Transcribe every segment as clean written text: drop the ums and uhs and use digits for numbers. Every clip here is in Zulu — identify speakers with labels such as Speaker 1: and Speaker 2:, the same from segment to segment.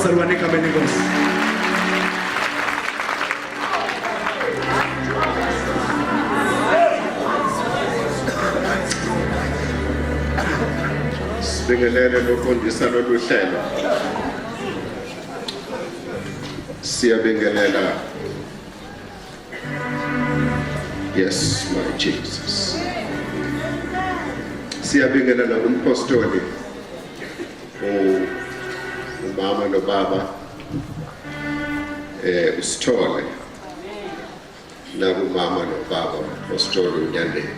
Speaker 1: bazalwane egameni lenkosi.
Speaker 2: Sibingelele loqondisa lolu hlelo. Siyabingelela. Yes, my Jesus. Siyabingelela umpostoli umama nobaba usithole nakumama nobaba umpostoli uNyandeni.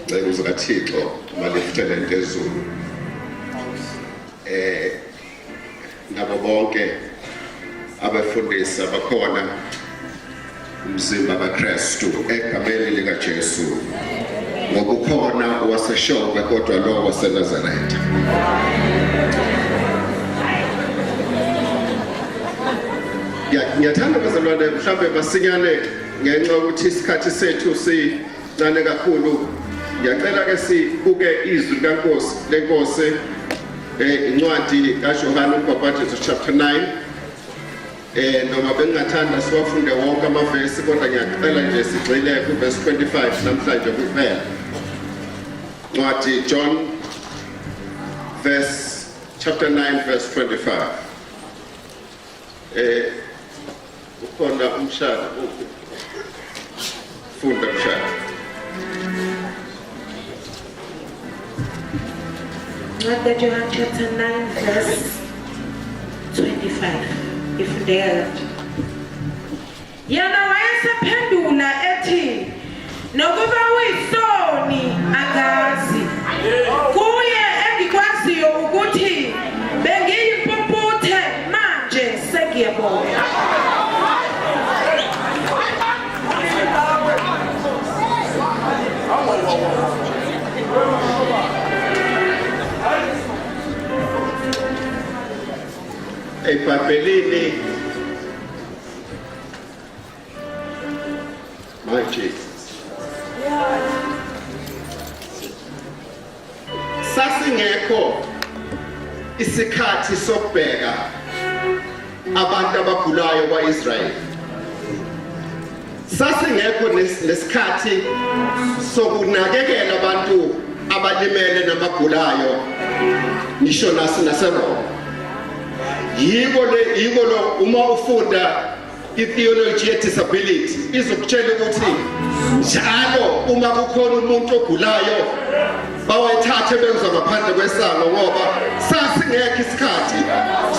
Speaker 2: Nceku zikaThixo malifuthele ezulu. Nabo bonke abefundisi abakhona umzimba kaKristu egameni likaJesu ngobukhona waseShongwe kodwa lo waseNazaretha. Ngiyathanda bazalwane mhlambe masinyane ngenxa yokuthi isikhathi sethu sincane kakhulu ngiyacela ke sibuke izwi likaNkosi lenkosi incwadi kaJohane umbhaphathizo chapter 9 noma bengingathanda siwafunde wonke amavesi kodwa ngiyacela nje sigxile kuverse 25 namhlanje kuphela. Ncwadi John verse chapter 9 verse 25. Ukhona umshana uphi? Funda mshana.
Speaker 3: Ncwadi kaJohane chapter 9 verse 25 ifundeka kanje. Yena wayesephendula ethi nokuba uyisoni angazi. Kuye engikwaziyo ukuthi bengiyimpumputhe manje sengiyabona.
Speaker 2: EBhayibhelini My Jesus. Sasingekho isikhathi sokubheka abantu abagulayo kwaIsrael. Sasingekho nesikhathi sokunakekela abantu abalimele namagulayo ngisho naseRoma. Yiko le yiko lo uma ufunda i-theology ye-disability izokutshela ukuthi njalo uma kukhona umuntu ogulayo bawayithathe benzwa ngaphandle kwesango ngoba sasingekho isikhathi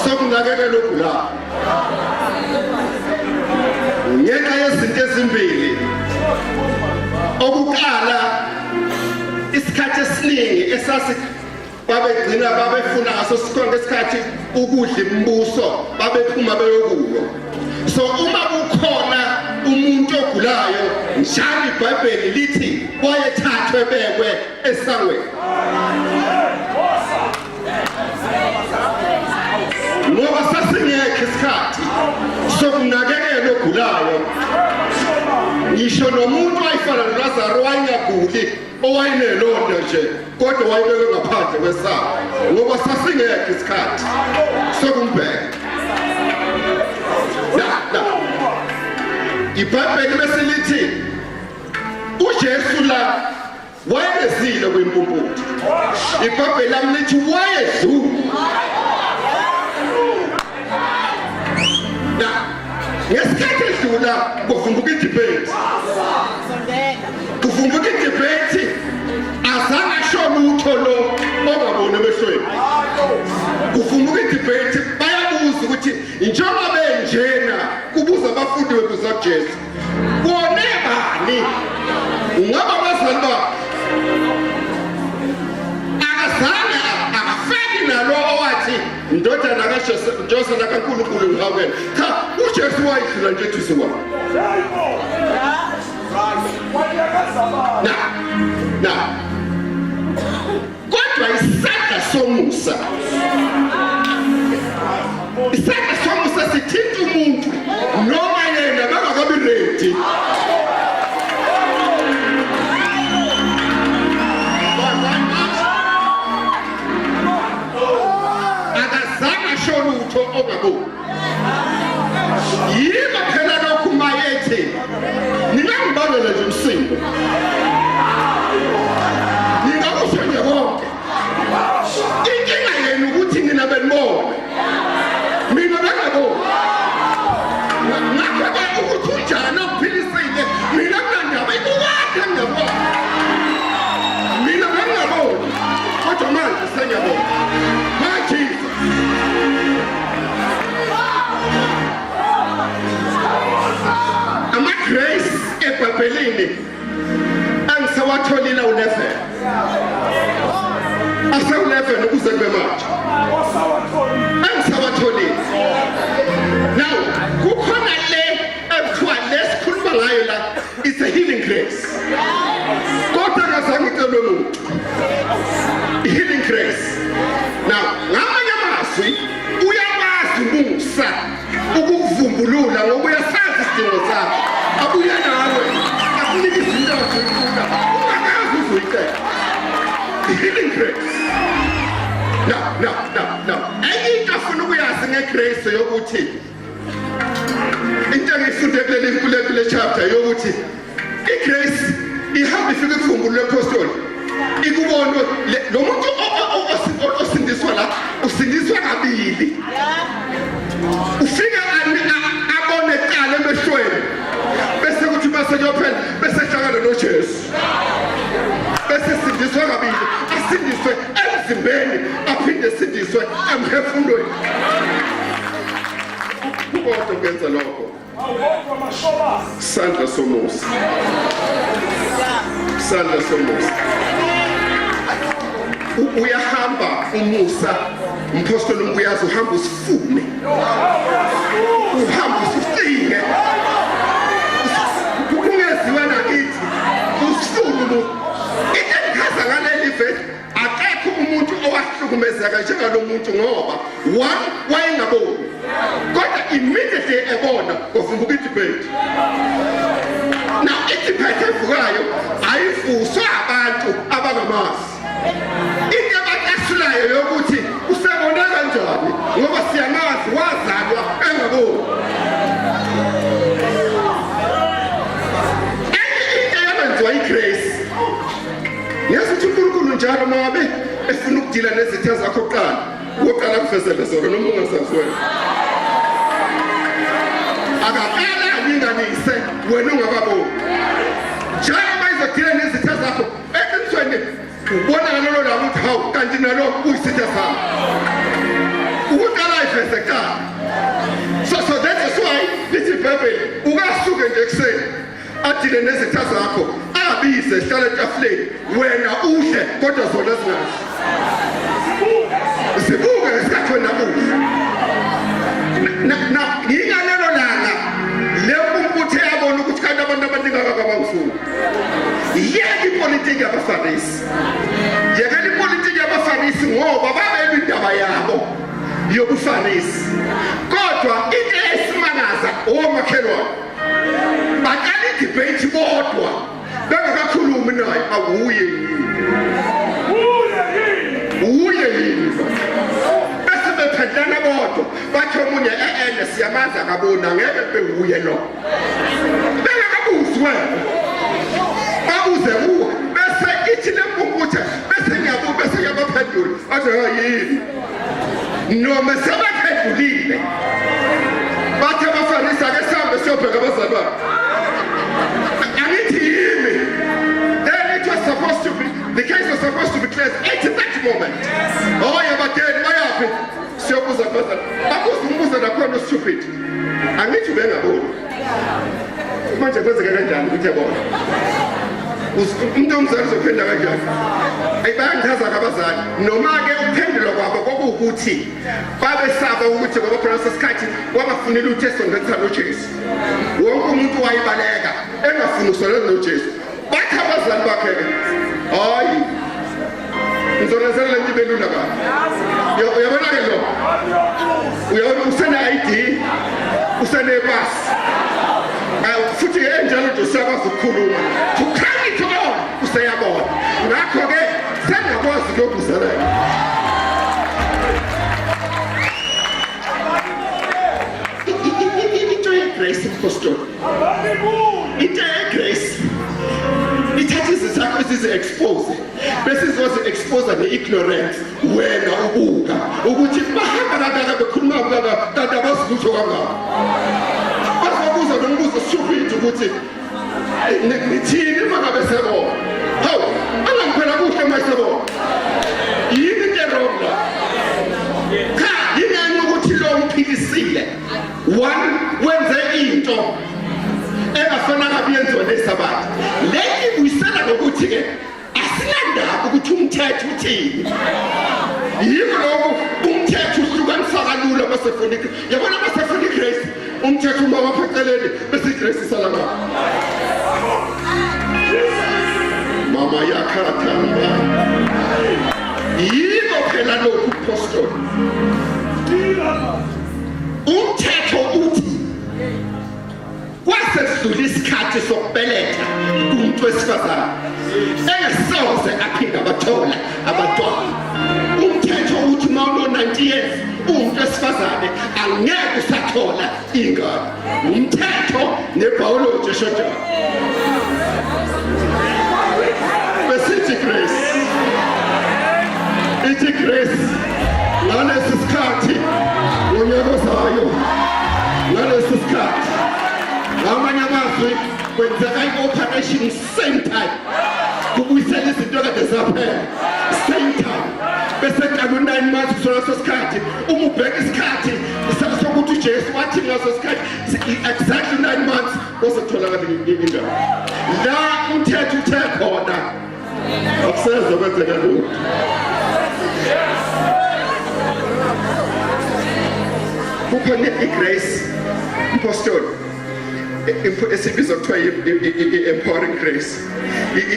Speaker 2: sokunakekela ogulayo ngenxa yezinto ezimbili. Okuqala, isikhathi esiningi esasi babegcina babefuna ngaso sonke isikhathi ukudla imibuso, babephuma beyokulwa. So uma kukhona umuntu ogulayo njalo iBhayibheli lithi wayethathwe bekwe esangweni ngoba sasingekho isikhathi sokunakekela ogulayo. Ngisho nomuntu wayefana noLazaro wayengaguli, owayinelonda nje, kodwa wayebekwe ngaphandle kwesango ngoba sasingekho isikhathi sokumbheka. Na iBhayibheli bese lithi uJesu la wayezile kwimpumputhe. IBhayibheli lami lithi wayedlula. Na ngesikhathi edlula kuvumbuka idebate. Kuvumbuka idebate azange asho lutho lo ongaboni emehlweni. Kuvumbuka idebate bayabuza ukuthi njengoba benjena kubuza abafundi bebuza kuJesu. Kone bani? Ungaba abazali bakhe. Akazange akafeki nalo owathi ndodana kaJoseph kaNkulunkulu ngihawukele. Cha, uJesu wayidlula nje eduze kwakhe. Na, na. Kodwa isandla somusa, isandla somusa sithinta umuntu noma yena bangakabi ready. Akazange asho lutho. lutho ongaboni. Yima phela lokhu mayethi ningangibangela nje umsindo, ningakusho nje konke. Inkinga yenu ukuthi nina benibona, mina bengaboni. Ngakho-ke ukuthi unjani okuphilisile, mina kunandaba ikukade ngingabona, mina bengingaboni, kodwa manje sengiyabona. My Jesus. Ama-grace ebhayibhelini angisawatholile awu-11, asewu-11 ukuze kube manje angisawatholile. Now kukhona le ekuthiwa lesikhuluma ngayo la, it's a healing grace, kodwa kazange icelwe muntu, healing grace. Now ngamanye amazwi uyakwazi umusa ukukuvumbulula ngoba uyasazi isidingo sakho, abuye nawe akunike izinto ozoyifuna ungakazi uzoyicela, healing grace. Now now now now enye into afuna ukuyazi ngegrace yokuthi into engiyifunde kuleli kule chapter yokuthi igrace ihamba ifike kuvumbululo lepostoli, ikubona lo muntu osindiswa la usindiswa kabili, ufike abone kuqala emehlweni, bese kuthi bese kuyophela bese hlangana noJesu, bese sindiswa kabili, asindiswe emzimbeni aphinde sindiswe emphefumulweni. Kodwa kuyenza lokho sandla somusa, sandla somusa. Uyahamba umusa, umpostoli umbuyazi, uhamba usifune, uhamba usicinge, kungeziwa nakithi, usifune umuntu. Into engichaza ngaleli vesi, akekho umuntu owahlukumezeka njengalo muntu, ngoba one, wayengaboni, kodwa immediately ebona kwavumbuka idebate. Now idebate evukayo ayivuswa abantu abangamazi. Into abacasulayo yokuthi usebone kanjani, ngoba siyamazi wazalwa engaboni. Enye into eyenziwa igrace, yazi ukuthi uNkulunkulu njalo uma ngabe efuna ukudila nezitha zakho kuqala, woqala kuvezele zona noma ungazazi wena. Akaqala alinganise wena ungakaboni. Njalo uma izodila nezitha zakho, eqinisweni ubona ngalolo langa ukuthi hawu, kanti nalo kuyisitha sami. Ukuqala ayiveze kuqala. So that is why lithi iBhayibheli ukasuke nje ekuseni adile nezitha zakho, abize hlala etafuleni wena udle, kodwa zona zingazi, zibuke ngesikhathi wena udla. Na yingalelo langa le mpumputhe yabona ukuthi kanti abantu abaningi akakabangifuni. Yeka ipolitiki yabaFarisi, yekela ipolitiki yabaFarisi, ngoba babelwa indaba yabo yobuFarisi. Kodwa into esimangaza, omakhelwane baqala idebate bodwa bengakakhulumi naye, awuye yini, uye yini, bese bephendlana bodwa, bathi omunye e-ene siyamazi akaboni, angeke kube wuye lo, bengakabuzi wena, babuze kuwe. Bese ithi lempumputhe, bese ngiyabuka, bese ngiyabaphendula, athi yini, noma sebaphendulile. Bathi abaFarisi, ake sihambe siyobheka abazali bakhe, angithi yimi. Then it was supposed to be, the case was supposed to be closed at that moment. Oh, yabadeni bayaphi, siyobuza kubazali. Babuza umbuzo nakhona stupid, angithi ubengaboni, manje kwenzeke kanjani ukuthi ebona? Umuntu omzali uzophendula kanjani? Ayi, bayangichaza-ke abazali, noma-ke ukuphendulwa kwabo kwakuwukuthi babesaba ukuthi, ngoba phela leso sikhathi wabafunela ukuthi esondela noJesu, wonke umuntu wayibaleka engafuni ukusondela noJesu. Bathi abazali bakhe-ke, hayi, ngizonenzela le nto ibe lula kabi. Uyabona-ke lo, uyabona usene-ID, usenepasi, futhi enjalo nje usiyakwazi ukukhuluma. To crown it all, useyabona, ngakho-ke sengakwazi ukuyobuzelela. ye-grace mpostoli into ye-grace ithatha izinto zakho izizi-expose bese izozi-expose ne-ignorance wena ubuka ukuthi bahamba kangaka bekhuluma kangaka kanti abazi lutho kangaka bazobuza nombuzo stupid ukuthi nithini uma ngabe sebona hawu angangiphela kuhle uma sebona yini into erong la cha yingani ukuthi lo uphilisile one wenze into engafanele kuyenziwa nesabatha le ibuyisela ngokuthi-ke asinandaba ukuthi umthetho uthini yiko lokho umthetho uhlukanisa kalula basefuna yabona basefuna igrace umthetho uma wapheceleni bese igrace isala ngapha mama yakhathamba yiko phela lokhu apostoli umthetho uthi Kwase kudlula isikhathi sokubeletha kumuntu wesifazane engasoze aphinde abathola abantwana. Umthetho uthi uma uno-90 years uwumuntu wesifazane angeke usathola ingane. Umthetho nebiology eshodayo. Besithi Grace. Ithi Grace ngalesi sikhathi ngonyaka ozayo ngalesi sikhathi ngamanye amazwi kwenzeka i-operation same time kubuyisela izinto kade zaphela same time bese qala u-nine months kusona leso sikhathi uma ubheka isikhathi sokuthi ujesu wathi ngaso sikhathi exactly 9 months kwase kutholakala indawo la umthetho uthe khona akuseze kwenzeka lutho kukhona igrace mpostoli esibizwa kuthiwa i-empowering grace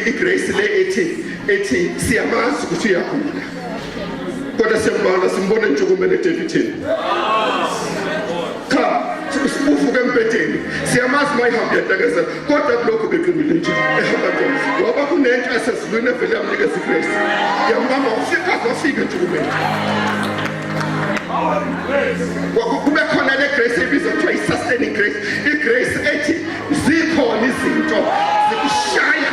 Speaker 2: i-grace le ethi ethi siyamazi ukuthi uyagula kodwa siyambona simbona entshukumeni eDavidini cha uvuka embhedeni siyamazi uma ihamba uyatekezela kodwa kulokhu beqinile nje ehamba nje ngoba kunento esezulwini evele yamnikeza igrace yambamba ufika wafika entshukumeni kube khona le grace ebizwa kuthiwa i-sustaining grace i-grace ethi zikhona izinto zikushaya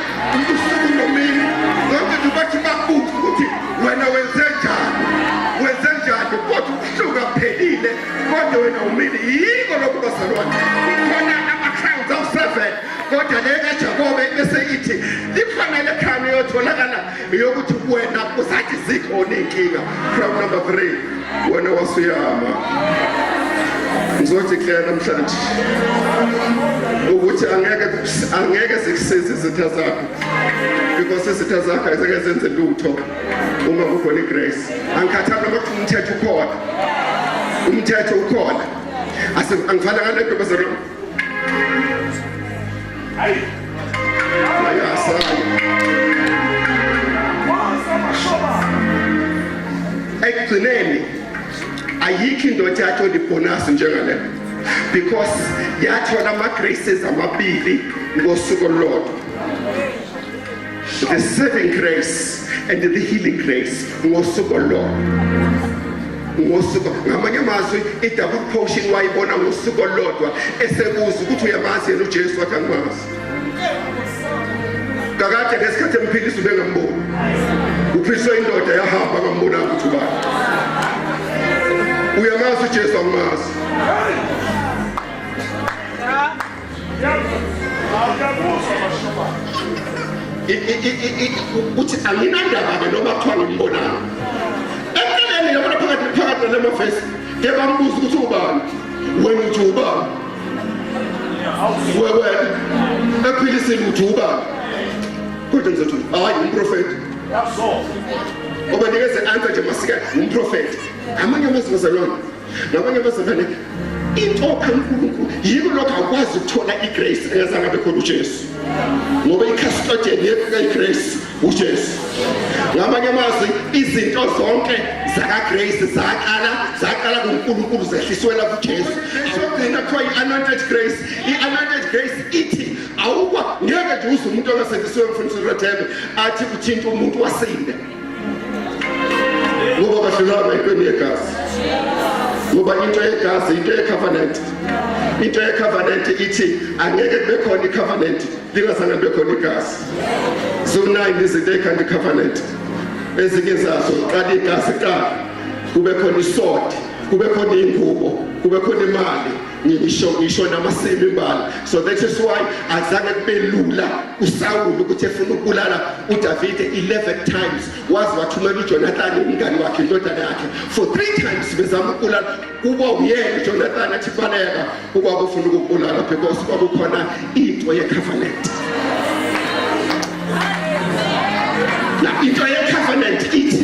Speaker 2: usuku nomini zonke nje bathi bakubuza ukuthi wena wenze njani wenze njani kodwa ubuhlungu akuphelile kodwa wena umile yiko lokhu bazalwane kukhona ama-crowns awu-seven kodwa le kajakobe bese ithi likhona le crown eyotholakala yokuthi wena usathi zikhona iy'nkinga crown number three wena wasuyama ngizothi kuleya namhlanje ukuthi angeke angeke zikusize izitha zakho because izitha zakho azeke zenze lutho uma kukhona igrace angikhathali noma kuthiwa umthetho ukhona umthetho ukhona angifana ngale nto bazalwane Ekugcineni ayikho indoda yathola ibhonasi njengale because yathola ama-graces amabili ngosuku olulodwa the saving grace and the healing grace ngosuku olulodwa ngosuku ngamanye amazwi i-double portion wayibona ngosuku olulodwa esebuza ukuthi uyamazi yena uJesu wathi angimazi kakade ngesikhathi emphilisa ubengamboni uphiliswe indoda yahamba angambonanga ukuthi ubani uyamazi uJesu angimazi uthi anginandaba-ke noma kuthiwa ngimbonanga eceleni yabona phakathi phakathi nale mavesi ke bambuza ukuthi ubani wena uthi ubani wewena ekuphilisile uthi ubani kodwa ngizothi hayi umprofethi obanikeze answer nje masika umprofethi amanye amazwi bazalwane Ngabanye abazalwane into kaNkulunkulu yiko lokho awukwazi ukuthola igrace engazange abe khona uJesu ngoba icustodian yegrace uJesu ngamanye amazwi izinto zonke zakagrace zaqala zaqala kuNkulunkulu zehliswela kuJesu sogcina kuthiwa i-anointed grace i-anointed grace ithi awukwa ngeke nje uze umuntu ongasindisiwe mfundisi Rethebe athi uthinta umuntu wasinda ngoba bahlulanga entweni yegazi. Ngoba into yegazi, into yecovenant, into yecovenant ithi angeke kube khona icovenant lingazange kube khona igazi. Ziwu-9 izinto ey'khanda icovenant. Ezinye zazo qala igazi kuqala, kube khona isodi, kube khona iy'ngubo, kube khona imali, ngisho namasimu imbala. So that is why azange kube lula uSawuli ukuthi efuna ukubulala uDavide 11 times, waze wathumela uJonathan umngani wakhe, indodana yakhe, for 3 times bezama ukubulala. Kuba uyena uJonathan athi baleka, ubaba ufuna ukukubulala, because kwakukhona into ye-covenant. Na into ye-covenant ithi,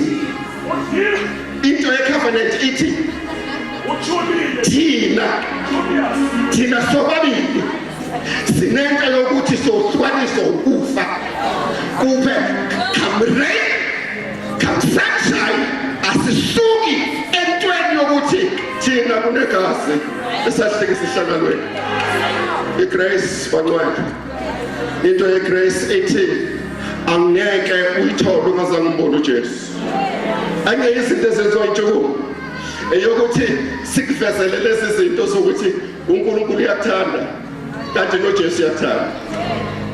Speaker 2: into ye-covenant ithi thina sobabili sinento yokuthi sohlukaniswa ukufa, kuphe come rain, come sunshine, asisuki entweni yokuthi thina kunegazi esahlike sihlanganweni. Igrace, bancwele, into yegrace ithi angeke uyithole ungazange umbone uJesu. Enye izinto ezenziwa intshukumo eyokuthi sikuvezele lezi zinto zokuthi uNkulunkulu uyakuthanda kanti noJesu uyakuthanda,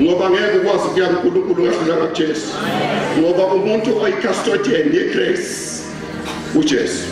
Speaker 2: ngoba ngeke ukwazi ukuya kuNkulunkulu ungadlulanga kuJesu, ngoba umuntu oyicustodian yegrace uJesu.